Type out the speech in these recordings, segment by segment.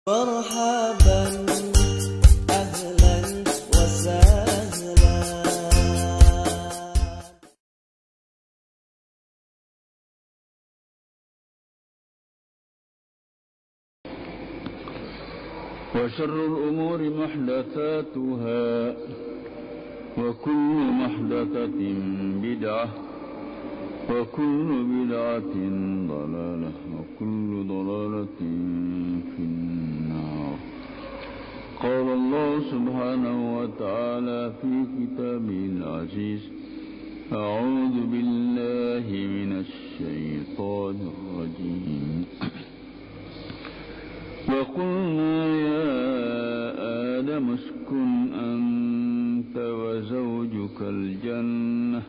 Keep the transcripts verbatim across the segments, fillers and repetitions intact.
مرحبا، أهلا وسهلا. وشر الأمور محدثاتها، وكل محدثة بدعة، وكل بدعة ضلالة، وكل ضلالة في النار. قال الله سبحانه وتعالى في كتابه العزيز: أعوذ بالله من الشيطان الرجيم. وقلنا يا آدم اسكن أنت وزوجك الجنة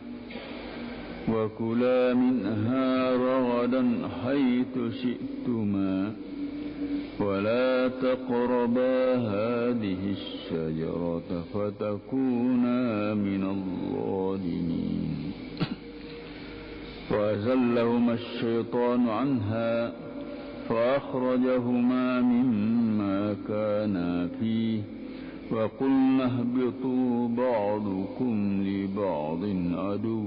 وكلا منها رغدا حيث شئتما ولا تقربا هذه الشجرة فتكونا من الظالمين. فأزلهما الشيطان عنها فأخرجهما مما كانا فيه وقلنا اهبطوا بعضكم لبعض عدو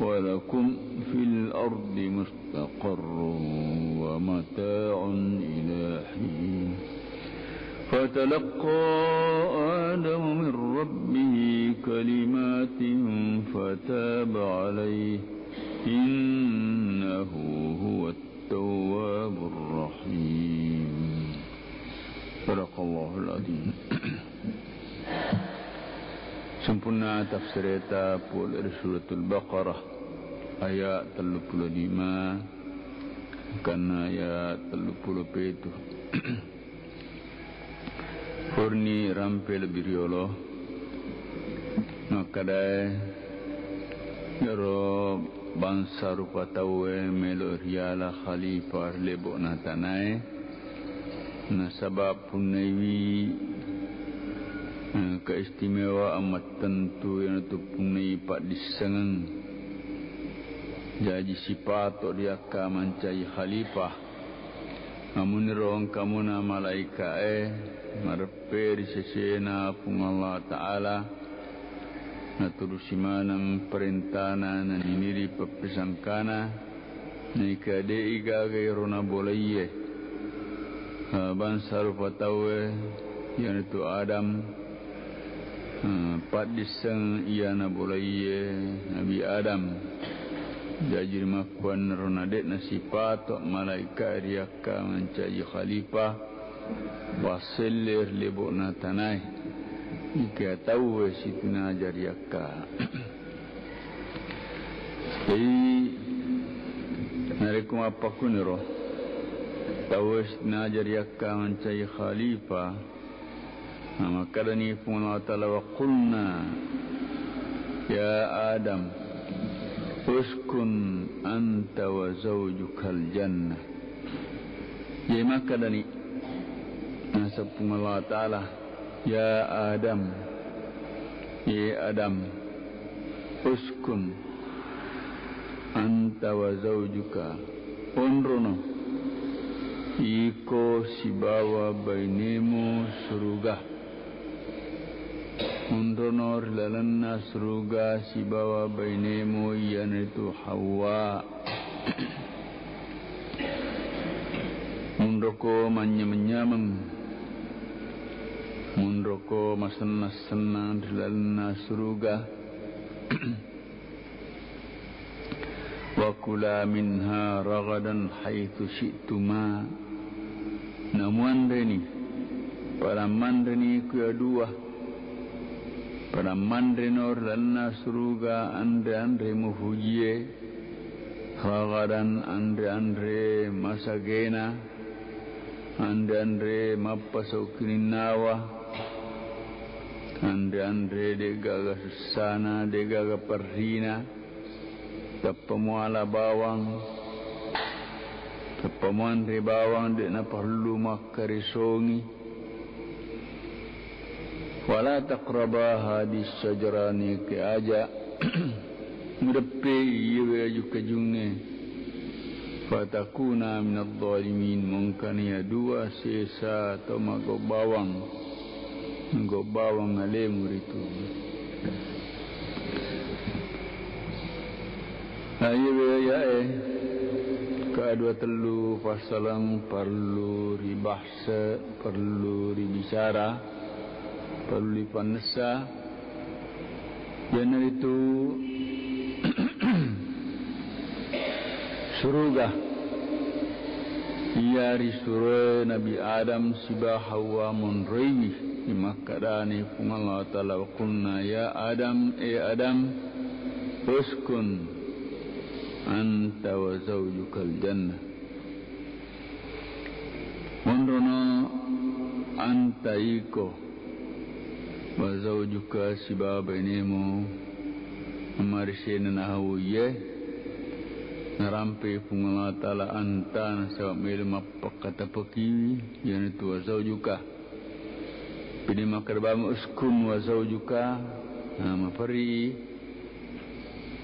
ولكم في الأرض مستقر ومتاع إلى حين. فتلقى آدم من ربه كلمات فتاب عليه إنه هو التواب الرحيم. صدق الله العظيم. Sempurna tafsireta pole ri Suratul Baqarah, ayat telluppulo lima, kanna ayat telluppulo pitu. Purani rampe lebbi riolo, makkedae, iyaro bangsa rupa tauwe melo riala khalifah ri lebo'na tanae, nasaba punnaiwi, eh, keistimewaan mattentu, iyanatu punnai paddissengeng. Jaji sipato riakka mancaji khalifah. Namuniro engkamuna malaika'e mareppe ri sesena Puang Allah Ta'ala, naturusi maneng parentana, naniniri pappesangkana, naika de'i gaga iro nabolaiye, eh, bangsa rupa tauwe, iyanatu Adam, eh, paddisseng iya nabolaiye Nabi Adam. Jaji rimakkuannaro na de'na sipato malaika riakka mancaji khalifah, passelle ri lebo'na tanae. Ika tauwe sitinaja riakka. Jadi, narekko mappakkuniro, tauwe sitinaja riakka mancaji khalifah, na makkedani Puang Allah Ta'ala, "Wa qulna ya Adam, uskun anta wa zaujukal jannah." Jadi makkedani naseng Puang Allah Ta'ala, "Ya Adam, ye Adam, uskun anta wa zaujuka, onrono iko sibawa bainemu suruga." Monrono ri lalenna suruga sibawa bainemu, iyanaritu Hawa. Monroko manynyameng-nyameng, monroko masennang-sennang ri lalenna suruga. Wa kula minha ragadan haitsu syi'tuma. Namuanreni, pada manreni kuya dua. Pada manreno ri lalenna suruga anre-anre mufujie, ragadan anre-anre masagena, anre-anre mappasau kininnawa, anre-anre de'gaga sussana, de'gaga perrina, tappa muala bawang, tappa muanre bawang, de' naparellu makkarisongi. Wala taqraba hadis syajarah, neke aja mudeppe iyewe aju-kajungnge. Fatakuna minadh dhalimin, mongkani ya dua sesa to magobbawang, magobbawang alemu ritu. Nah, iya, iya, iya, eh. Kedua tellu passalang perlu ribahas, perlu ribicara, perlu ripannessa. Iyanaritu suruga iya risuroe Nabi Adam siba Hawa monroiwi, imakkedani Puang Allah Ta'ala, wa qulna ya Adam, e Adam, uskun anta wa zaujukal jannah. Monrono anta iko, wa zaujuka sibawa bainemu, marisena nahawiye, narampe Puang Allah Ta'ala anta nasaba melo mappakatapekiwi, iyanatu wa zaujuka. Pede makkeda bawang uskun wa zaujuka, nah, maperi.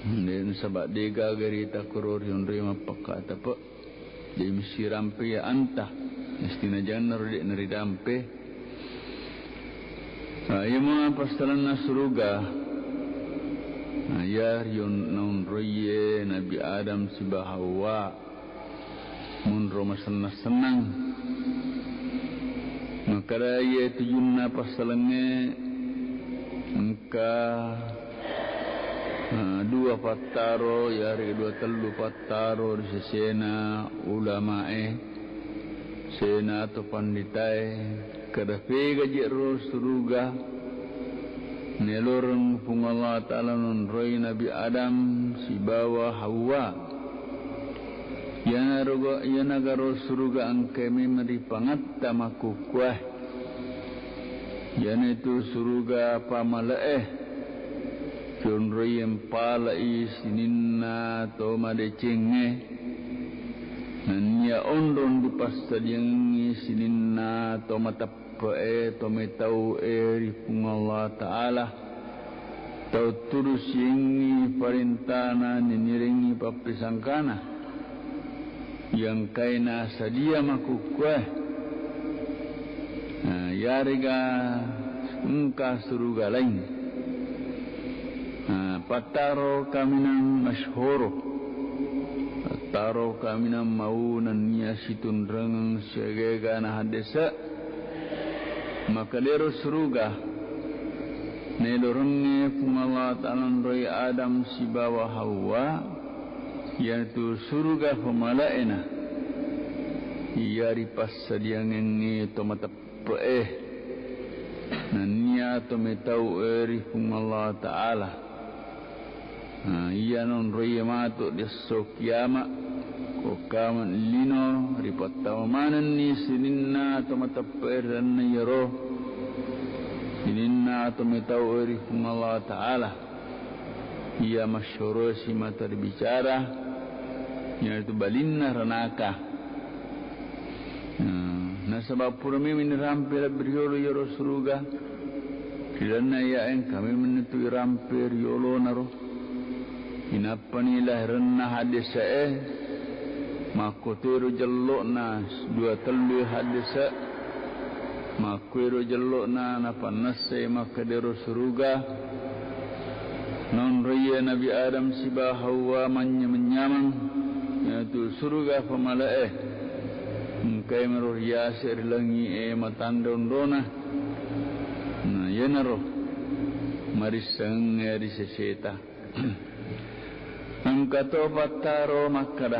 De, nasaba degaga rita koro rionroi mappakatape. Jadi mesti rampe ya anta. Mesti najannaro de narirampe. Nah, iya mua passalanna suruga. Nah, iya rion naonroiye Nabi Adam siba Hawa. Monro masennang-sennang. Makkeda iye tujunna passalengnge engka eh, dua pattaro, yarega dua tellu pattaro ri sesena ulamae, sena atau panditae, kada pega je ro suruga, neloreng Puang Allah Ta'ala nonroi Nabi Adam sibawa Hawa. Iyanaro, iyanagaro suruga engkai memeng ripangatta makkukkuae. Iyanaitu suruga pamale'e, sionroi mpale'i sininna to madecengnge, nennia onrong dipassadiangngi sininna to mateppe'e, to metau'e ri Puang Allah Ta'ala, tau turusiengngi parentana, ninirengngi pappesangkana. Iya engkae nasadia makkukkuae. Nah, iyarega engka suruga laing. Nah, pattaro kaminang masyhoro. Pattaro kaminang mau nennia situnrengeng siaga-aga na haddese. Makkedaro suruga, nelorengnge Puang Allah Ta'ala nonroi Adam sibawa Hawa, iyanatu suruga pamale'ena, iya ripassadiangengngi to mateppe'e, nennia to metau'e ri Puang Allah Ta'ala. Nah, iya nonroiye matu di esso kiama, ko kama lino, ripattama manenni sininna to mateppe'e ri lalenna iyaro, sininna to metau'e ri Puang Allah Ta'ala. Iya masyhoro simata ribicara, iyanaritu balinna ranaka. Nah, nasaba pura memeng nirampe lebbi riolo iyaro suruga, ri lalenna iya engka memeng nitu irampe riolonaro. Inappani laherenna haddese'e, makkotero jello'na dua tellu haddese, makkuero jello'na napannessai makkedaro suruga. Nonroiye Nabi Adam sibawa Hawa manynyameng-nyameng, iyanatu suruga pamale'e. Engkai mero riase ri langi'e matanre onrona. Nah, iyanaro marissengengnge ri seseta. Engka to pattaro makkeda,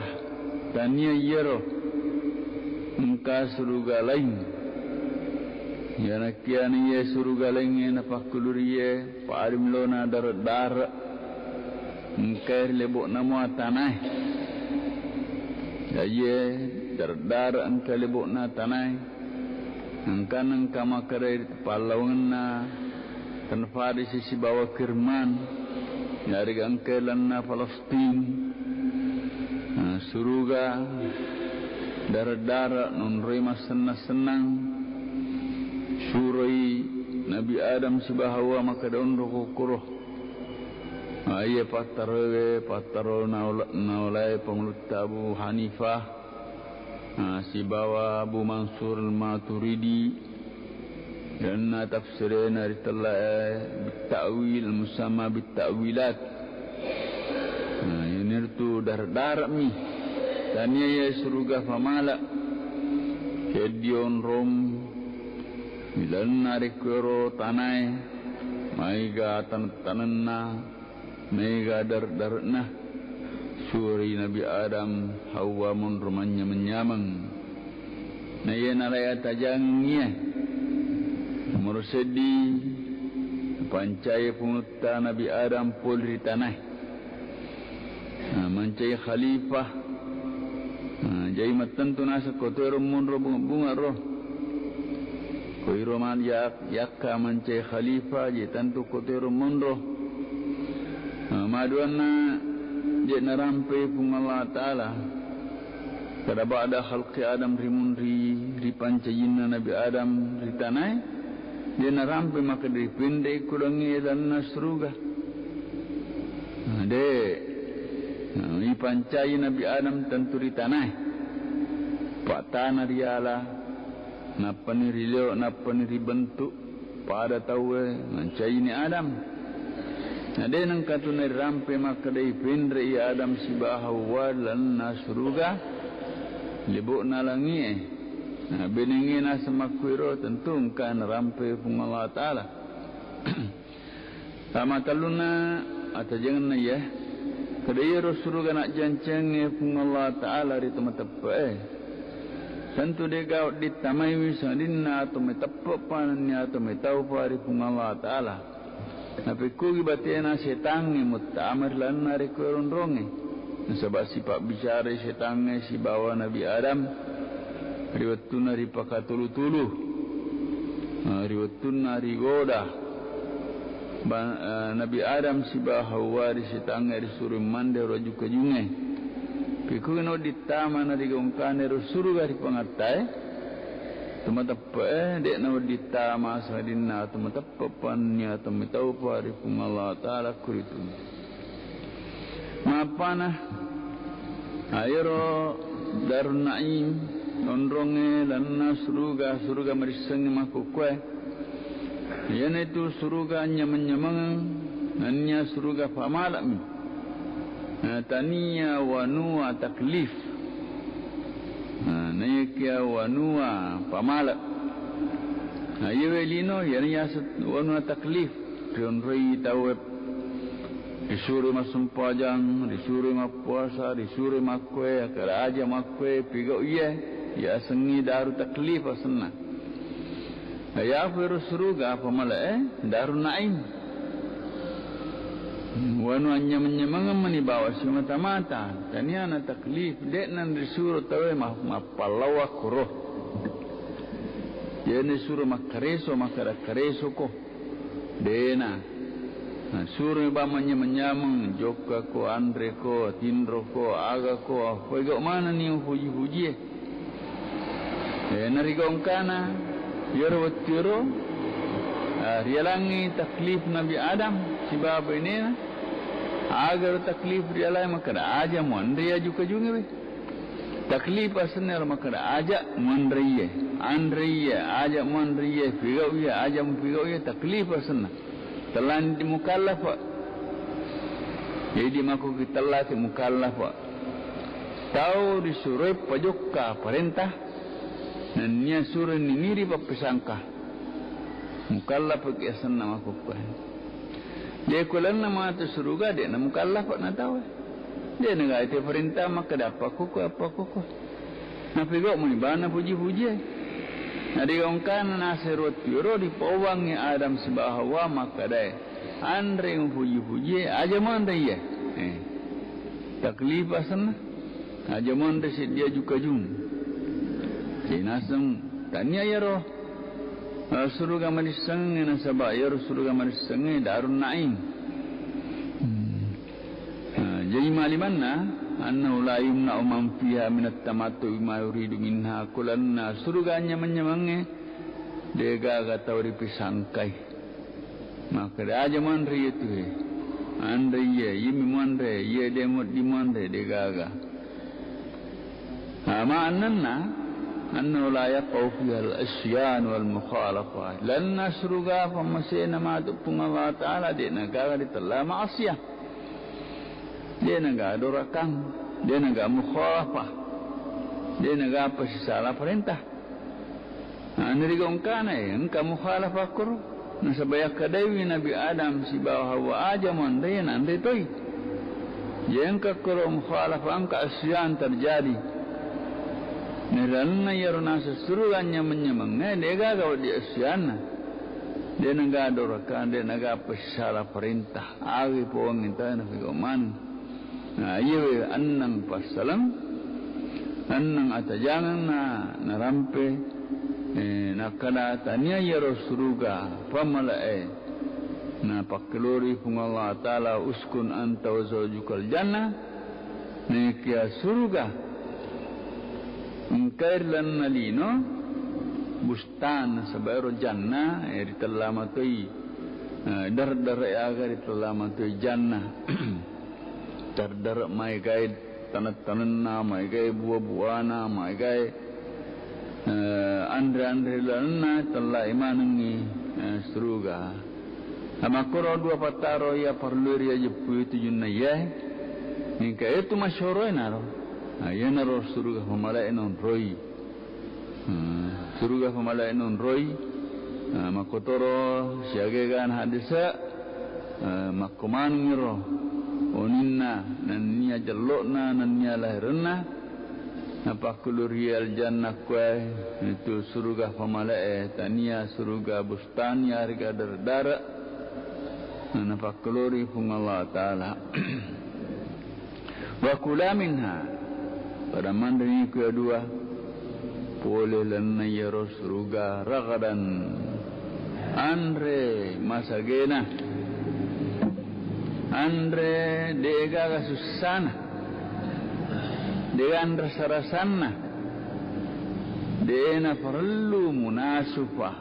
tania iyaro, engka suruga laing. Iyanakkiani iye suruga laingnge napakkulurie, parimlona dare-dare, engkai ri lebo'na mua tanae. Iye dare-dare engka lebo'na tanae. Engkana engka makkedai ri pallawangenna tana Farisi sibawa Kirman, yarega engkai lalenna Palestin. Nah, suruga dare-dare nonroi massennang-sennang, suroi Nabi Adam sibawa Hawa makkeda, onro kokkoro. Ah, iya pattaroe, pattaro naola-, naolae pangulutta Abu Hanifah, ah, sibawa Abu Mansur Al-Maturidi, lalenna tafsirena ritellae bitta'wil, musamma bitta'wilat. Nah, iyanaritu dare'-dare'mi. Tania iya suruga famala'. Keddi onrong ilalenna rekkuero tanae, maega taneng-tanenna, maega dare'-dare'na. Suroi Nabi Adam, Hawa monro manynyameng-nyameng. Na iya nalai atajangengngi iya. Nomoro seddi, pancai pangulutta Nabi Adam pole ri tanae. Nah, mancai khalifah. Nah, jaji mattentu naseng ko tero monro bunga-bunga ro. Ko iro man yak-, yakka mancai khalifah, jaji tentu ko tero monro. Nah, maduanna, je' narampe Puang Allah Ta'ala. Kada ba'da khalqi Adam, rimunri ripancajinna Nabi Adam ri tanae, de' narampe makkeda ripenre'i kudangnge lalenna suruga. Nah, de'. Nah, ipancaji Nabi Adam tentu ri tanae. Pattana riala, nappani rileo, nappani ribentuk. Pada tauwe mancaini Adam. Na de' nengka tu narirampe makkeda ipenre'i Adam sibawa Hawa lalenna suruga, lebo'na langi'e. Na benengnge naseng makkuiro tentu engka narampe Puang Allah Ta'ala. Tama tellunna atajengenna iya, keda iyaro suruga najjancengnge Puang Allah Ta'ala ri to mateppe'e. Tentu de'ga wedding tamaiwi sangadinna to meteppe'pa nennia to metaupa ri Puang Allah Ta'ala. Napekkugi batena setangnge muttama ri lalenna rekko ero onrongnge. Nasaba sipabbicarai setangnge sibawa Nabi Adam ri wettunna ripakatulu-tulu. Ah, ri wettunna rigoda ba-, eh, Nabi Adam sibawa Hawa ri setangnge risuroi manre ro aju-kajungnge. Pekkugi nawedding tama narigongkana ero suruga ri pangattae, to mateppe'e, de' nawedding tama sangadinna to mateppe'pa nennia to metaupa ri Puang Allah Ta'ala kuritu. Mappana, ayero Darun Naim, onrongnge lalenna suruga, suruga marissengnge makkukkuae. Iyanaitu suruga nyameng-nyamengeng, nennia suruga famala'mi. Na tania wanua taklif. Na, naiyakia wanua pamala'. Na, iyawe lino, iyana yaseng wanua taklif. Rionroi tauwe risuroi massempajang, risuroi mappuasa, risuroi makkoe, akkeda aja makkoe, pigau iye, yasengngi daru taklif asenna. Nayafu ero suruga apa malae Darun Naim. Wanu anyameng-nyamengeng mani bawa simata-mata, taniana taklif, de'na risuro tauwe ma-, mappallawa kuro. Iyana suro makkareso, makkada kareso ko. De'na. Na, suroi bang manyameng-nyameng, jokka ko, anre ko, tinro ko, aga ko, pegau manenni upuji-pujie. Eh, narigau engkana, iyaro wettu ero, ah, rialangngi taklif Nabi Adam sibawa bainena. Aga ro taklif rialai, makkada aja muanre aju-kajungnge we. Taklif asenna ro makkada aja muanre iye, anre iye, aja muanre iye, pigau iye, aja mupigau iye, taklif asenna. Tellani mukallafa. Jadi makkuki tellaki mukallafa. Tau risuroi pajokka parenta, nennia suroi niniri pappesangka. Mukallafaki asenna makkukkuae. De kulanna matu suruga, de'na mukallafa na tauwe. De'na gaite parenta makkada appakkukku, appakkukku. Napigau muni bana puji-pujie. Narigau engkana nasero wettu ero ripauwangngi Adam sibawa Hawa makkadae, anre mupuji-pujie, aja muanre iye. Eh. Taklif asenna. Aja muanre seddi aju-kajung. Jadi naseng tania iyaro, eh, suruga manissengnge, nasaba iyaro suruga manissengnge Darun Naim. Hmm. Nah, jadi malimanna, annahu la yumna'u man fiha minat tamattu bima yuridu minha, kulanna suruga nyameng-nyamengnge, de'gaga tau ripesangkai. Makkada aja muanre iye tuwe. Anre iye, iye mi muanre, iye de' muaddi muanre, de' gaga. Ama annanna, annahu la yaqau fiha al-isyan wal mukhalafah. Lanna suruga pammasena matu Puang Allah Ta'ala, de' na gaga ritella ma'asiyah. De' na gaga dorakang, de' na gaga mukhalafah, de' na gaga pasisala parentah. Nah, nariga engkana, eh, engka mukhalafah koro. Nasaba yakkadaiwi Nabi Adam sibawa Hawa aja muanre, nanre toi. Jadi engka koro mukhalafah, engka asyan terjadi. Narilalenna iyaro naseng suruga nyameng-nyamengnge, de' gaga wedding asyanna. De' na gaga dorakang, de' na gaga pasisala parentah. Awi pong intana figo maneng. Nah, iyawe annang passaleng, annang atajangeng na narampe, eh, nakkada tania iyaro suruga pammala'e. Napakkelori Puang Allah Ta'ala, "Uskun anta wa zaujukal jannah." Naikia suruga engkai ri lalenna lino, bustan, saba ero jannah, eh, ritella matoi, eh, dare-dare aga ritella matoi jannah. Dare-dare maegai taneng-tanenna, maegai bua-buana, maegai, eh, anre-anre lalenna, tellai manengngi, eh, suruga. Amakkoro dua pattaro iya parellu ri ajeppu tujunna iyae. Nengka etu masyoro enaro. Nah, iyanaro suruga pamalae nonroi. Hmm, suruga pamalae nonroi, eh, makkotoro siaga ega na haddese, eh, makko manungiro oninna, nennia jello'na, nennia laherenna, napakkelori aljannah kuae, itu suruga pamalae, tania suruga bustani, ariga dare-dare, napakkelori Puang Allah Ta'ala. Wa kula minha, pada manreni ku dua, pole lalenna iyaro suruga, ragadan, anre masagena, anre de'gaga sussana, de'gaga anre sarasanna, de'na parellu munasufa,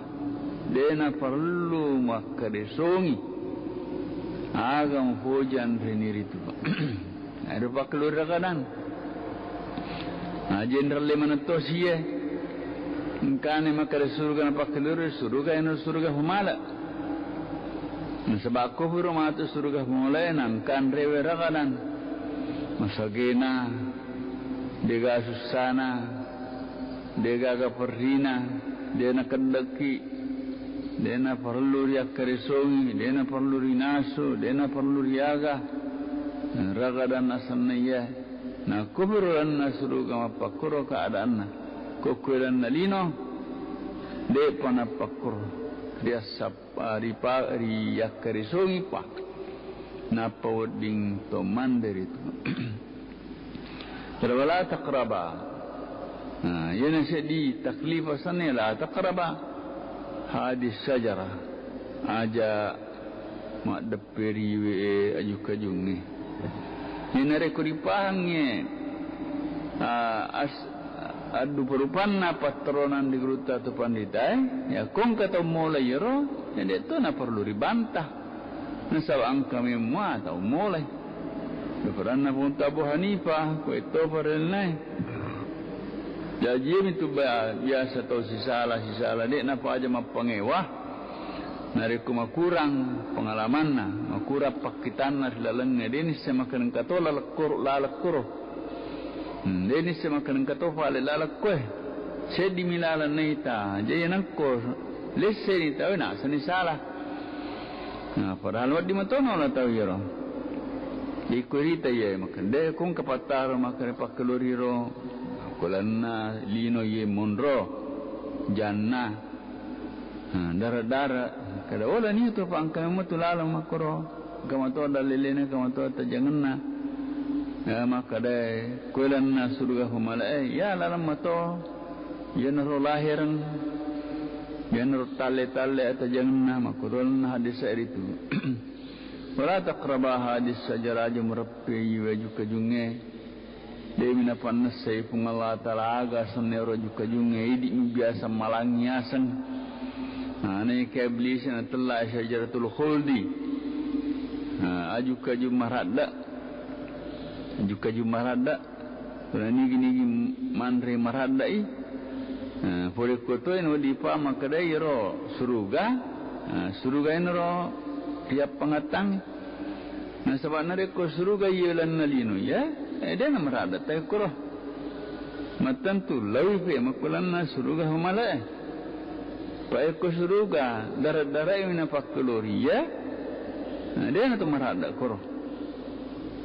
de'na parellu makkaresongi, aga mupoji anreni ritu. Ero pakkelori ragadan. Nah, jenderal le manettosi ye. Engkane makkeda suruga napakkelori, suruga eno suruga pamala. Nasaba ko puro matu suruga pamala, nangkanrewe ragadan. Masagena, de'ga sussana, de'gaga perrina, de'na keddekki, de'na parellu riakkaresongi, de'na parellu rinasu, de'na parellu riaga. Ragadan asenna iya. Nakko piro lanna suruga mappakkuro keadaanna. Ko kue lanna lino, de'pa nappakkuro. Riassappa, ripa-, riakkaresongipa. Nappa wedding to manre ritu. Wala taqraba. Nah, iyana seddi taklif asenna la taqraba hadis syajara. Aja maddepperi we aju-kajungnge. Iyana rekko ripahangnge, ah, as-, addupa-rupanna patteronang di gurutta atau panditae, ya kongka tau mola iyaro, ya de' to naperlu ribantah. Nasaba engka memua tau molai. Doperanna Puang Abu Hanifah, ko etto parelnae. Jaji mitu ba-, biasa tau sisala, sisala, de' napaja mappangewa. Narekko makurang pengalamanna, makurang pakkitanna ri lalengnge, de' nisseng makkeda engka to laleng koro, laleng koro. Hmm, de' nisseng makkeda engka to pale laleng koe. Seddimi laleng naita, jaji nengko lesseni tau, nasani sala. Nah, padahal wedding matono la tau iyaro. Iko rita iya makkeda, de' kongka pattaro makkeda pakkeloriro. Ko lanna lino iye monro. Janna. Nah, dara-dara. Kada ola ni tu pa engka metu laleng makkoro. Engka mato dallelena, engka mato tajangenna. Ya, makkeda, kue lanna suruga pamalae, ya laleng mato. Iyanaro lahereng, iyanaro talle-talle atajangenna, makkutolenna hadis ritu. Wala taqraba hadis syajara, aja mureppei we aju-kajungnge. De'mi napannessai Puang Allah Ta'ala aga asenna ero aju-kajungnge, idi'mi biasa malangi aseng. Nah, naika iblis natella syajaratul khuldi. Ah, aju-kaju maradda. Aju-kaju maradda. Pura nigi-nigi manre maradda i. Ah, pole ko toi no dipa makkadai ro suruga. Ah, suruga ino ro riappangattang. Nasaba narekko suruga iya lanna lino iya, eh, dena maradda tai koro. Mattentu lawi pe makkulanna suruga malae. Paekko suruga dara-darai mina pakkeloria, nah, dena tu maradda koro.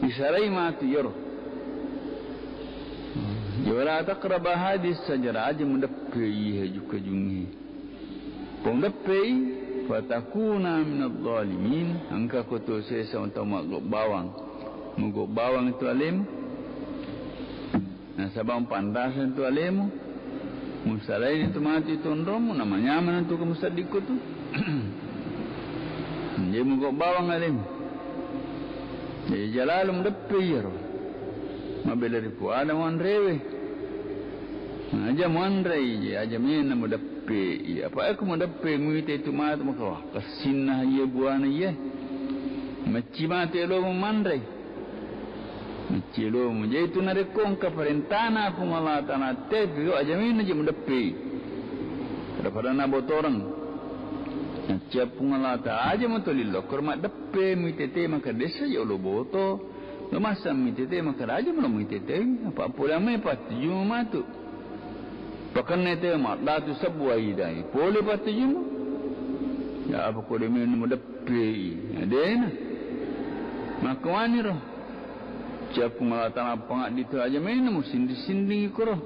Isarai matu yoro. Wala taqraba hadis sajara, aja mudeppe iya aju-kajungnge. Pong deppei, fatakuna minadh dhalimin, engka ko to sesa tau maggau bawang. Mugau bawang itu alemu. Nasaba panrasang tu alemu. Musalaini tu matu itu onrommu, namanyameng tu ko museddikku tu. Jadi mugau bawang alemu. Jadi jalalu mudeppe iyaro. Mabela ripuada muanrewe. Aja muanrei, aja mena mudeppe. Iya, apa aku mudeppe muite itu matu maka, wah, kessinna iya buana iya. Macci matu elomu manrei. Macci elomu. Jadi itu narekko engka parentana Puang Allah Taala, tapi aja mena je mudeppe. Pada-pada nabotoreng. Macci Puang Allah Taala aja matu lillo, kor maddeppe muite te maka desa ya lo boto. Lo masa muite te maka raja melo muite te. Apa pula mai pattuju matu. Pakenna te maddatu sebbu aidai. Pole pattujumu. Ya apa ko de menu mudeppe i. Ya dena. Makkumaniro. Cia Puang Allah Taala pangaddi tu aja menu musinding-sinding koro.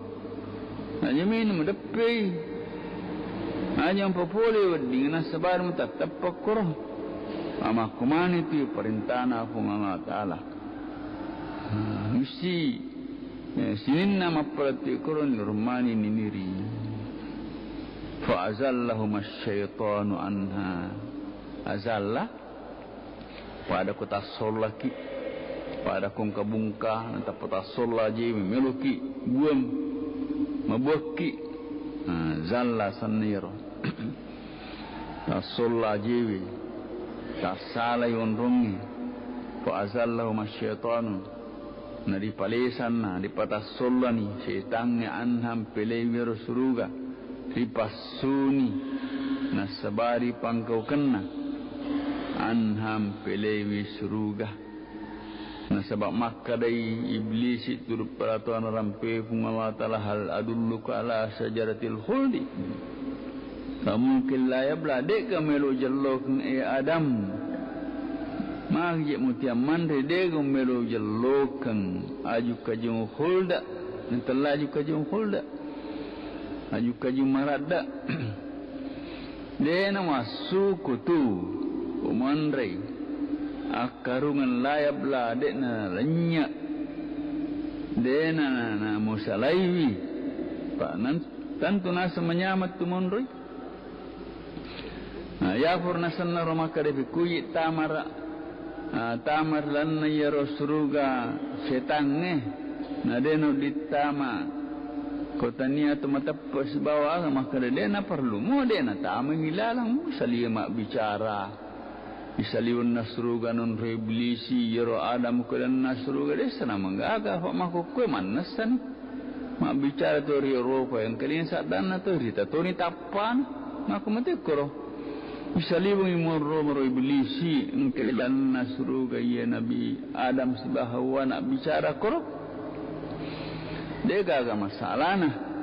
Aja menu mudeppe i. Aja mpapole wedding nasaba mu tattappa koro. Amakkumani tu parentana Puang Allah Taala. Ah, mesti, eh, sininna mappalettu koroni rummani niniri. Fa azallahuma syaitanu anha. Azalla, pada ko tassollaki, pada ko engka bungka, natappa tassolla je meloki buang, mabuakki. Ah, zalla senniro. Tassolla jewe, tassalai onrongnge, fa azallahuma syaitanu, naripalesanna, ripatassollani setangnge anha mpelewi ero suruga, ripassuni, nassabari pangkaukenna, anha mpelewi suruga. Nasaba makkadai Iblisi turu peraturan rampe Puang Allah Taala, "Hal adulluka ala syajaratil khuldi?" Kamu kella yabla, de'ga melo jellokeng, e Adam? Magi je mutia manre, de'ga melo jellokeng aju-kajung khulda, natella aju-kajung khulda, aju-kajung maradda. Dena massuku tu umanrei. Akkarungeng layap la de'na lennye. Dena na, na musalaiwi. Pa nan, tantu naseng manyameng tu monroi. Na, ya purna senna ro makkeda pikkuyi tamara. Ah, tama ri lalenna iyaro suruga setangnge, na de' no dittama. Ko tania to mateppe' sibawa aga makkeda de' naparellu mo, de' natama ilalang, saliweng mabbicara. Isaliwenna suruga nonro Iblisi, iyaro Adam ko lalenna suruga de' sana magaga, apa makkokkoe mannessani. Mabbicara to ri Eropa, engkalinga saddanna to, rita toni tappana. Makko matekkoro. Isaliwengi monro maro Iblisi, engka lalenna suruga iya Nabi Adam sibawa Hawa nabbicara koro. De' gaga masalana.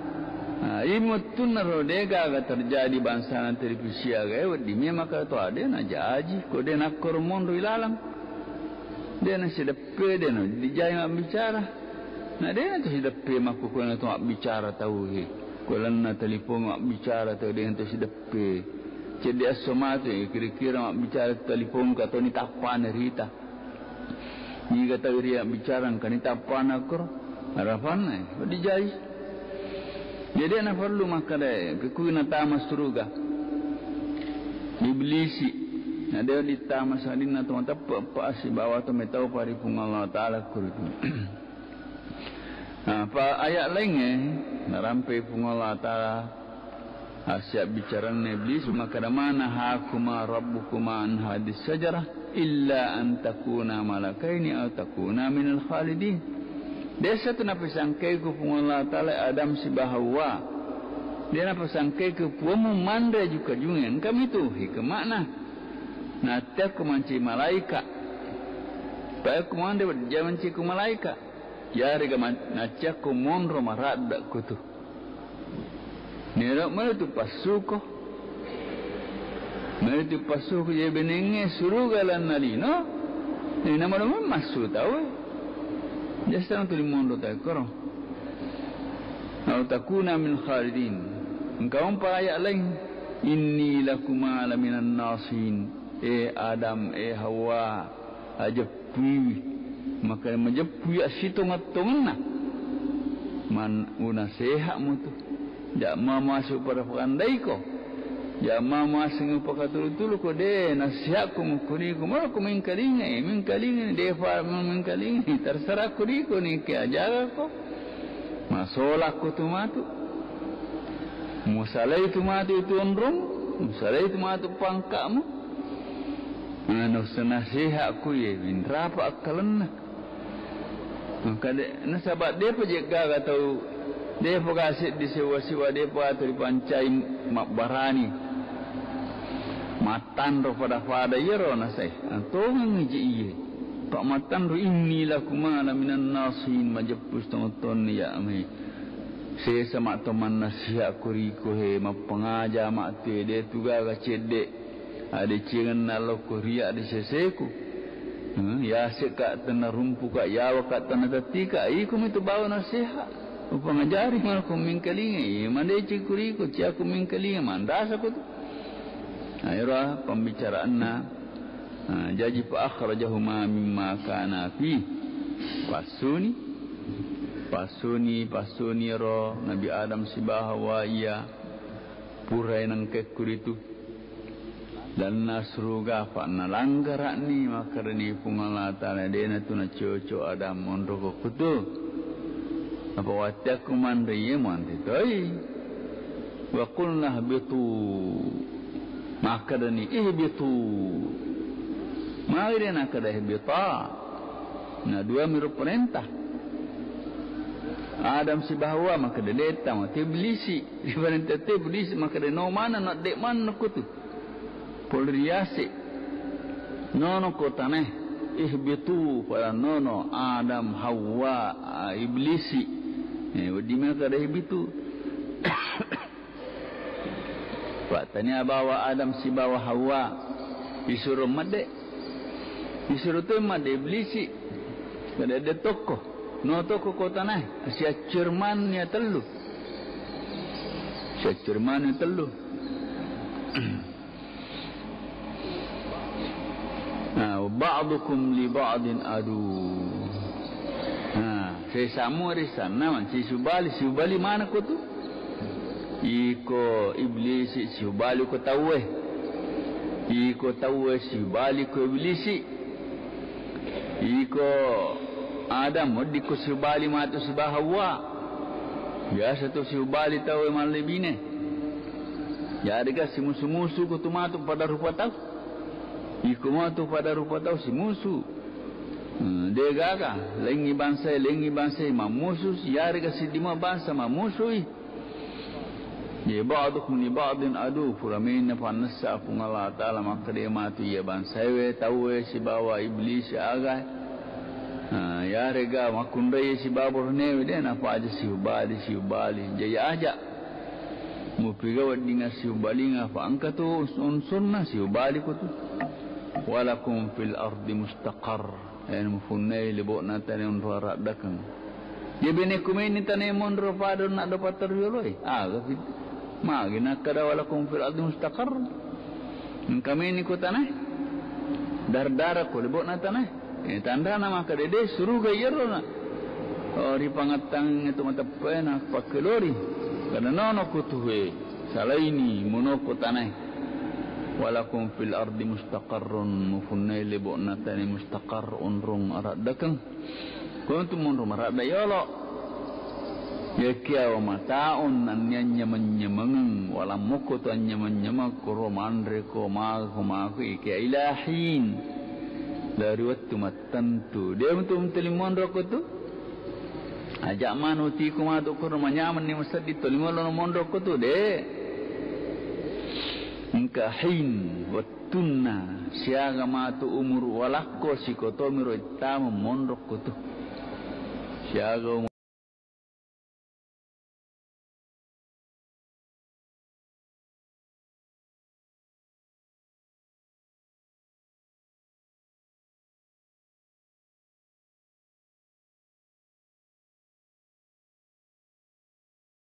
Ah, imettunna ro de' gaga terjadi bangsana televisi aga e, wedding memang ka to ade najaji, ko de' nakkoro monro ilalang. De' nasideppe, de' no dijai mabbicara. Na de' na to sideppe makkukkue na to mabbicara tau he. Ko lalenna telipong mabbicara tau de' na to sideppe. Cedde' esso matu, eh, kira-kira mabbicara telipong ka toni tappana rita. Niga tau ria bicara engkani tappana koro. Harapanna, eh, dijai. Jadi de' naparellu makkeda, eh, pikku natama suruga. Iblisi. Na de' dittama sadinna to mateppe' pa sibawa to metau pa ri Puang Allah Taala kuritu. Nah, pa ayat laingnge, narampe Puang Allah Taala, Assiabbicaranna Iblis, makkeda, "Ma nahakuma rabbukuma an hadis syajarah illa an takuna malakaini aw takuna minal khalidin." Desa tu napasangkaiku Puang Allah Ta'ala Adam sibawa Hawa. De napasangkaiku Puangmu manre aju-kajungnge. Engkamitu hikma'na. Nattiakku mancaji malaika. Paekku manre jamancaji ku malaika. Yarega man-, nattiakku monro maradda kutu. Nero melo tu passuko. Melo tu passuko je benengnge suruga lanna lino. Nina melo massu tau. Jasana tu limonro tau koro. Au takuna min khalidin. Engka umpa ayat lain. Inni lakuma laminan nasihin. E Adam, e Hawa, ajeppuiwi. Maka majeppui assitongeng-tongenna. Man unaseha mutu. Ja mama supada pakandaiko. Ja mama sing pakatulu-tulu ko de nasihatku mukuriko. Mala ko mingkalingai, mingkalingai, defa mingkalingai. Terserah kuriko ni ke ajaga ko. Masola ko tu matu. Musalai tu matu itu onrong, musalai tu matu pangkamu. Anu senasihatku ye, minrapa akkalenna. Engka de-, nasaba depa je gaga tau, depa ga seddi siwa-siwa, depa tau ripancai mabbarani. Mattanro pada-pada iyaro nasai. Antongeng je iye. Pak mattanro inni lakuma laminan nasihin, majeppu setengah ton ya me. Sesa matto mannasihat ko riko he, mappangaja mattu e, de tu gaga cedde. Adecengenna lokko ria de seseku. Hmm, ya seka tenna rumpuka, yawa ka tenna tetika, iko mitu bawa nasihat. Upangajari malko mingkalinga, iya madeceng kuriko, ciaku mingkalinga, mandasa ko tu. Nah, ero pambicaraanna. Nah, jaji fa akhrajahuma mimma kana fi. Passuni, passuni, passuni ero Nabi Adam sibawa Hawa iya. Purai nengkekkuritu. Lanna suruga, fa nalanggara'ni, makkedani Puang Allah Ta'ala, dena tu nacoco Adam monro ko kutu. Apa watteakku manre iye muanre toi. Wa qulna ihbitu. Makkedani, ihbitu. Magi de nakkeda ihbita. Na dua miro perintah. Adam sibawa Hawa makkeda detta, mate Iblisi. Ibarat tette Iblisi makkeda no mana, no de mana kutu. Pole ri yase. Nono ko tanae. Ihbitu, pada nono Adam, Hawa, ah, Iblisi. Eh, wedding makkeda ihbitu. Pattania bawa Adam sibawa Hawa isuro madde. Isuro to madde Iblisi. Kada de tokko. No tokko ko tanae. Siaccur manu ya tellu. Siaccur manu ya tellu. Nah, ba'dukum li ba'din adu. Nah, sesamu ri sana man sisubali, sisubali mana ko tu? Iko Iblisi sisubali ko tauwe. Iko tauwe sisubali ko Iblisi. Iko Adam, weddikko siubali matu sibawa Hawa. Biasa tu siubali tau e mallebine. Yarega simusu-musu ko tu matu pada rupa tau. Iko matu pada rupa tau simusu. Hmm, de gaga, lengi bangsa, lengi bangsa mammusu, yarega siddi mua bangsa mammusui. Ye ba'dukum li ba'din adu, pura mena pannessa Puang Allah Ta'ala makkeda matu iya bangsaewe, tauwe, sibawa Iblis aga. Ah, yarega makkunrai sibawa burnewe de napaja siubali, siubali. Jaya aja. Mupiga weddinga siubalinga fa engka tu uns-, unsurna siubali ko tu. Walakum fil ardi mustaqarr. Iyana mupunnai lebo'na tanae onro araddakeng. Iya bene kumeni tanae monro pada onna do patterru yoloi. Aga fit-, magi nakkeda walakum fil ardi mustaqarr. Engka meni ko tanae. Dar-dara ko lebo'na tanae. Eh, tanrana makkeda de suruga iyaro na. Oh, ripangattang itu mateppaena pakkelori. Kada nono kutuhe. Salaini monoko tanae. Walakum fil ardi mustaqarrun, mupunnai lebo'na tanae mustaqarr, onrong araddakeng. Kontu monro maradda yolo. Yakiya wa mataun, anni anyameng-nyamengeng, walammoko tu anyameng-nyameng, koro manreko, mako, mako, ikiya ilahin. Dari wettu mattentu. De' mutu tuli monro ko tu. Aja' manu tiku matu koro manyamenni masedding tuli monro ko tu, de'. Engka hin, wettunna, siaga matu umuru walakko sikotomiro ittama monro ko tu. Siaga